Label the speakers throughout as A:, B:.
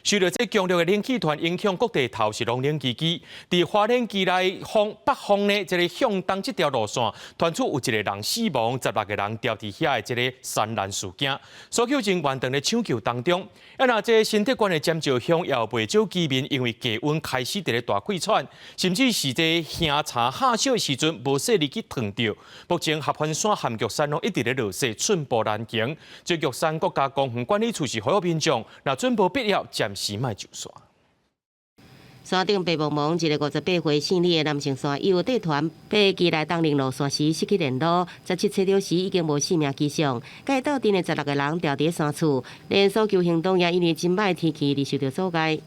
A: 受著這強烈的冷氣團影響，各地頭是攏冷吱吱。佇花蓮基來方北方呢，這个向東這條路線，傳出有一個人死亡，16個人牢佇遐的這个山難事件。搜救人員正咧搶救當中。啊，若這新竹縣的尖石鄉也有袂少居民因為低溫開始佇咧大氣喘，甚至是這興茶下燒的時陣無細膩去燙著。目前合歡山和玉山攏一直咧落雪，寸步難行。這玉山國家公園管理處是呼籲民眾，若準無必要，暫時莫上山。
B: 山頂白茫茫，一个58歲姓李的男性山友，帶團爬基來東寧路線時失去聯絡，17冊了時已經無生命跡象。佮伊鬥陣的16個人牢佇山厝，連搜救行動也因為真歹天氣而受著阻礙。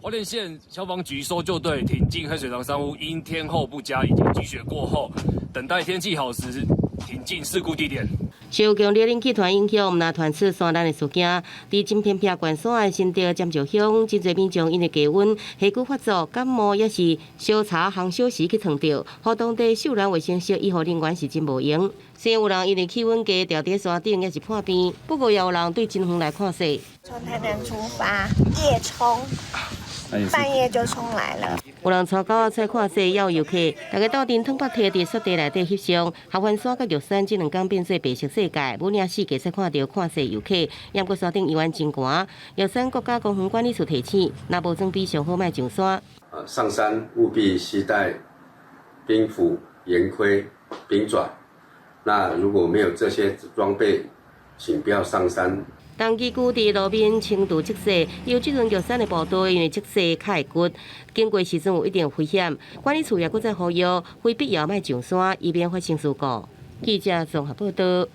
C: 花蓮縣消防局搜救隊挺進黑水塘山屋，因天候不佳以及積雪過厚，等待天氣好時挺進事故地點。
B: 受強烈冷氣團影響，毋但傳出山難的事件，佇真偏僻關山的新竹尖石鄉，真濟民眾因為低溫、氣骨發作、感冒，抑是燒柴烘燒時去燙著，予當地秀蘭衛生室醫護人員是真無閒。雖然有人因為氣溫低牢佇山頂，抑是破病，不過也有人對真遠來看雪。
D: 從台南出發，夜衝，半夜就衝來了。
B: 有人帶狗仔出來看雪，也有遊客，大家鬥陣褪腹提佇雪地內底翕相。合歡山佮玉山這兩工變做白色世界，每年四季會看著看雪遊客。毋過山頂猶原真寒。玉山國家公園管理處提醒，若無裝備上好，莫上山。
E: 上山務必攜帶冰斧、岩盔、冰爪。那如果沒有這些裝備，請不要上山。
B: 東基區佇路面輕度積雪，有這陣玉山的步道因為積雪較會滑，經過時陣有一定危險。管理處也閣再呼籲，非必要莫上山，以免發生事故。記者綜合報導。